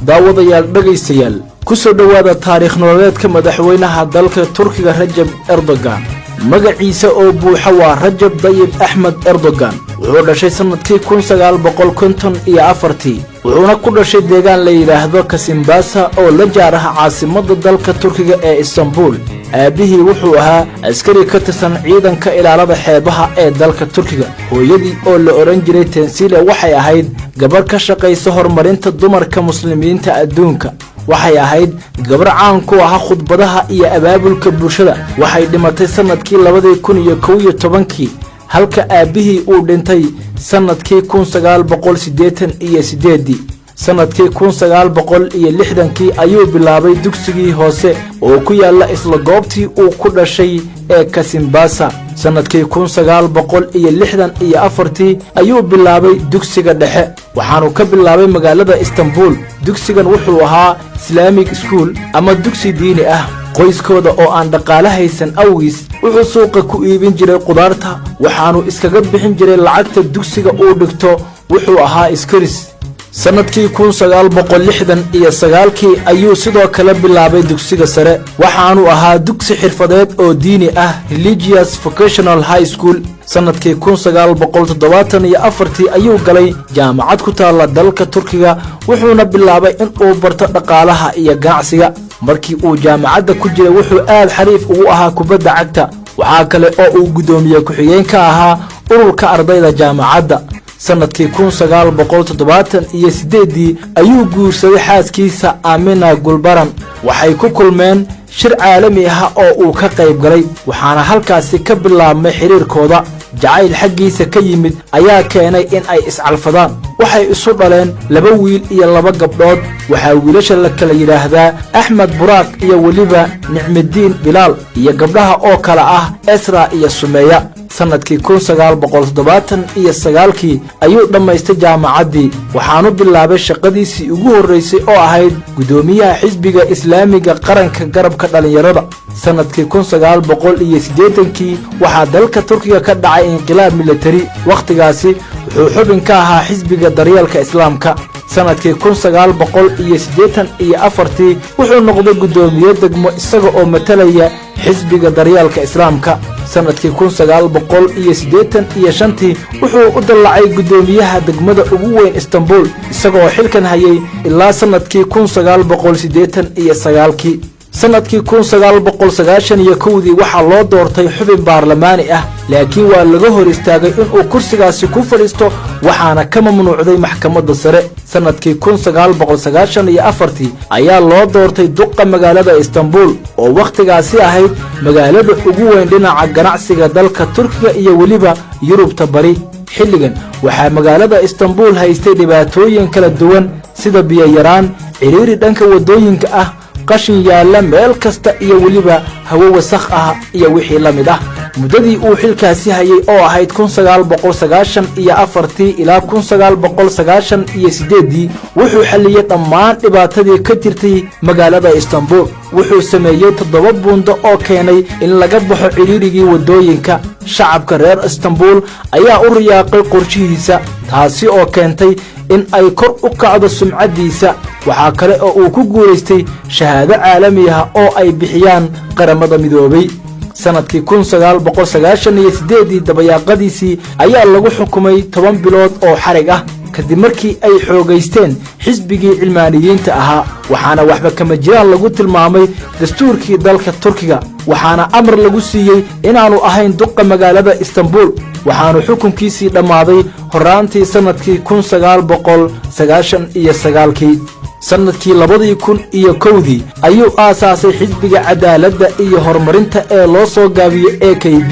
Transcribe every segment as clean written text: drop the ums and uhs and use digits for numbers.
Daawadayaal, dhegaystayaal, ku soo dhowaada taariikh nololeedka madaxweynaha dalka Turkiga, Rajab Erdogan. Magaciisa oo buuxa waa Rajab Dayib Axmed Erdogan. Wuxuu dhashay sannadkii 1954-tii, wuxuuna ku dhashay deegaan la yidhaahdo Kasimbasa oo la jaar ah caasimadda dalka Turkiga ee Istanbul. Aabbihii wuxuu ahaa askari ka tirsan ciidanka ilaalada xeebaha ee dalka Turkiga. Hooyadii oo la odhan jiray Tensile waxay ahayd gabarh ka shaqaysa horumarinta dumarka Muslimiinta adduunka. Waxay ahayd gabar caan ku ahaa khudbadaha iyo abaabulka bulshada. Waxay dhimatay sannadkii 2011-kii, halka aabbihii uu dhintay sannadkii 1988-dii. Sannadkii 1960-kii ayuu bilaabay dugsigii hoose oo ku yaalla isla goobtii uu ku dhashay ee Kasimbasa. Sannadkii 1964-tii ayuu bilaabay dugsiga dhexe, waxaanu ka bilaabay magaalada Istanbul. Dugsigan wuxuu ahaa Islamic school ama dugsi diini ah. Qoyskooda oo aan dhaqaale haysan awgiis, wuxuu suuqa ku iibin jiray qudaarta, waxaanu iskaga bixin jiray lacagta dugsiga uu dhigto. Wuxuu ahaa iskaris. Sannadkii 1969-kii ayuu sidoo kale bilaabay dugsiga sare. Waxaanu ahaa dugsi xirfadeed oo diini ah, religious vocational high school. Sannadkii 1974-tii ayuu galay jaamacad ku taalla dalka Turkiga, wuxuuna bilaabay in uu barto dhaqaalaha iyo ganacsiga. Markii uu jaamacadda ku jiray, wuxuu aad xariif ugu ahaa kubadda cagta. Waxaa kale oo uu guddoomiye ku-xigeen ka ahaa ururka ardayda jaamacadda. Sannadkii 1978-dii ayuu guursaday xaaskiisa Amina Gulbaran. Waxay ku kulmeen shir caalami ah oo uu ka qayb galay, waxaana halkaasi ka bilaabmay xidhiirkooda. Jacayl xaggiisa ka yimid ayaa keenay in ay iscalfadaan. Waxay isu dhaleen laba wiil iyo laba gabdhood. Waxaa wiilasha la kala yidhaahdaa Axmed Buraak iyo weliba Nicmidiin Bilaal, iyo gabdhaha oo kale ah Esra iyo Sumeeya. Sannadkii 1979-kii ayuu dhammaystay jaamacaddii, waxaanu bilaabay shaqadiisii ugu horraysay oo ahayd guddoomiyaha xisbiga Islaamiga Qaranka, garabka dhallinyarada. Sannadkii 1980-kii waxaa dalka Turkiga ka dhacay inqilaab militari. Wakhtigaasi wuxuu xubin ka ahaa xisbiga Daryeelka Islaamka. Sannadkii 1984-tii wuxuu noqday guddoomiye degmo, isaga oo matalaya xisbiga Daryeelka Islaamka. Sannadkii 1985-tii wuxuu u dallacay guddoomiyaha degmada ugu weyn Istanbul, isagaoo xilkan hayay ilaa sannadkii 1989-kii. Sannadkii 1991-dii waxaa loo doortay xubin baarlamaani ah, laakiin waa laga hor istaagay inuu kursigaasi ku fadhiisto, waxaana ka mamnuucday maxkamadda sare. Sannadkii 1994-tii ayaa loo doortay duqa magaalada Istanbul, oo wakhtigaasi ahayd magaalada ugu weyn dhinaca ganacsiga dalka Turkiga iyo weliba Yurubta Bari. Xilligan waxaa magaalada Istanbul haystay dhibaatooyin kala duwan, sida biyo-yaraan, cidhiiri dhanka waddooyinka ah, qashin yaalla meel kasta iyo weliba hawo wasakh ah iyo wixii la mid ah. Muddadii uu xilkaasi hayay oo ahayd 1994-tii ilaa 1998-dii, wuxuu xalliyey dhammaan dhibaatadii ka jirtay magaalada Istanbul. Wuxuu sameeyey toddoba buundo oo keenay in laga baxo cidhiirigii waddooyinka. Shacabka reer Istanbul ayaa u riyaaqay qorshihiisa, taasi oo keentay in ay kor u kacdo sumcaddiisa. Waxaa kale oo uu ku guulaystay shahaado caalami ah oo ay bixiyaan Qaramada Midoobay. Sannadkii 1998-dii dabayaaqadiisii ayaa lagu xukumay 10 bilood oo xarig ah, kadib markii ay xoogaysteen xisbigii cilmaaniyiinta ahaa. Waxaana waxba kama jiraan lagu tilmaamay dastuurkii dalka Turkiga, waxaana amar lagu siiyey inaannu ahayn duqa magaalada Istanbul. Waxaanu xukunkiisii dhammaaday horraantii sannadkii 1999-kii. Sannadkii 2001-dii ayuu aasaasay xisbiga Cadaaladda iyo Horumarinta ee loo soo gaabiyo AKP.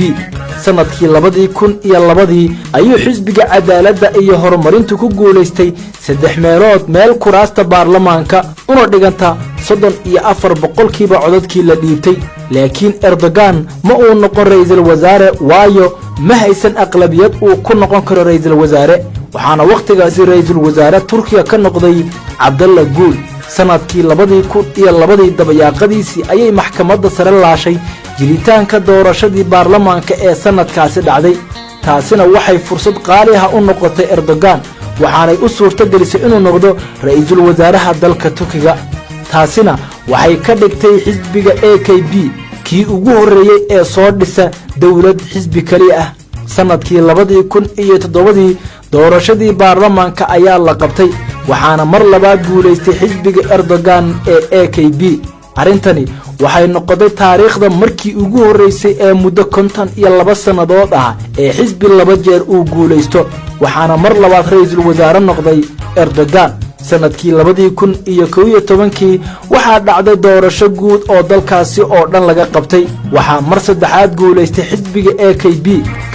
Sannadkii 2002-dii ayuu xisbiga Cadaaladda iyo Horumarintu ku guulaystay saddex meelood meel kuraasta baarlamaanka, una dhiganta 34% codadkii la dhiibtay. Laakiin Erdogan ma uu noqon ra'iisul wasaare, waayo ma haysan aqlabiyad uu ku noqon karo ra'iisul wasaare. Waxaana wakhtigaasi ra'iisul wasaare Turkiga ka noqday Cabdalla Guul. Sannadkii 2002-dii dabayaaqadiisii ayay maxkamadda sare laashay jiritaanka doorashadii baarlamaanka ee sannadkaasi dhacday. Taasina waxay fursad qaali ah u noqotay Erdogan. Waxaanay u suurto gelisay inuu noqdo ra'iisul wasaaraha dalka Turkiga. Taasina waxay ka dhigtay xisbiga AKP kii ugu horreeyey ee soo dhisa dowlad xisbi keliya ah. Sannadkii 2007-dii doorashadii baarlamaanka ayaa la qabtay, waxaana mar labaad guulaystay xisbiga Erdogan ee AKP. Arrintani waxay noqotay taariikhda markii ugu horraysay ee muddo 52 sannadood ah ee xisbi laba jeer uu guulaysto, waxaana mar labaad ra'iisul wasaare noqday Erdogan. Sannadkii 2011-kii waxaa dhacday doorasho guud oo dalkaasi oo dhan laga qabtay. Waxaa mar saddexaad guulaystay xisbiga AKP.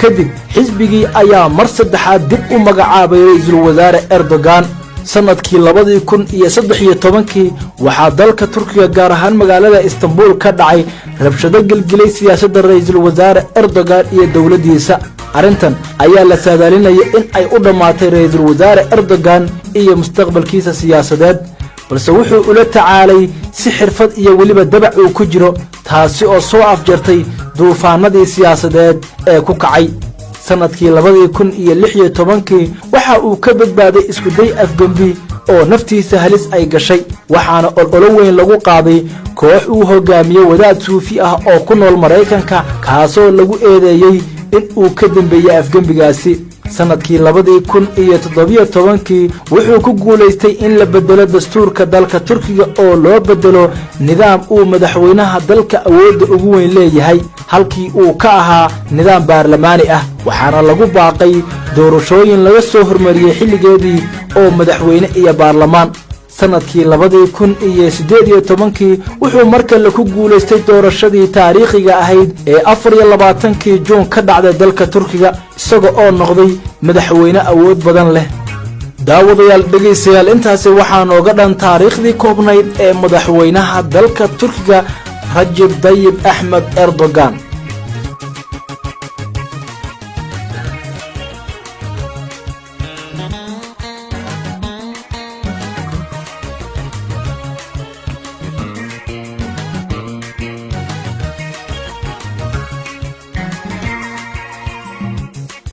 Kadib xisbigii ayaa mar saddexaad dib u magacaabay ra'iisul wasaare Erdogan. Sannadkii 2013-kii waxaa dalka Turkiga, gaar ahaan magaalada Istanbul, ka dhacay rabshado gelgelay siyaasadda ra'iisul wasaare Erdogan iyo dowladdiisa. Arrintan ayaa la saadaalinaya in ay u dhammaatay ra'iisul wasaare Erdogan iyo mustaqbalkiisa siyaasadeed, balse wuxuu ula tacaalay si xirfad iyo weliba dabac uu ku jiro, taasi oo soo afjartay duufaanadii siyaasadeed ee ku kacay. Sannadkii 2016-kii waxa uu ka badbaaday iskuday afgembi oo naftiisa halis ay gashay, waxaana ololo weyn lagu qaaday koox uu hogaamiye wadaad suufi ah oo ku nool Maraykanka, kaasoo lagu eedeeyey in uu ka dambeeyey afgembigaasi. Sannadkii 2017-kii wuxuu ku guulaystay in la beddelo dastuurka dalka Turkiga oo loo beddelo nidaam uu madaxweynaha dalka awoodda ugu weyn leeyahay, halkii uu ka ahaa nidaam baarlamaani ah. Waxaana lagu baaqay doorashooyin laga soo hormariyey xilligeedii oo madaxweyne iyo baarlamaan. Sannadkii 2018-kii wuxuu mar kale ku guulaystay doorashadii taariikhiga ahayd ee 24-kii Juun ka dhacday dalka Turkiga, isaga oo noqday madaxweyne awood badan leh. Daawadayaal, dhegaystayaal, intaasi waxaa nooga dhan taariikhdii koobnayd ee madaxweynaha dalka Turkiga, Rajib Dayib Axmed Erdogan.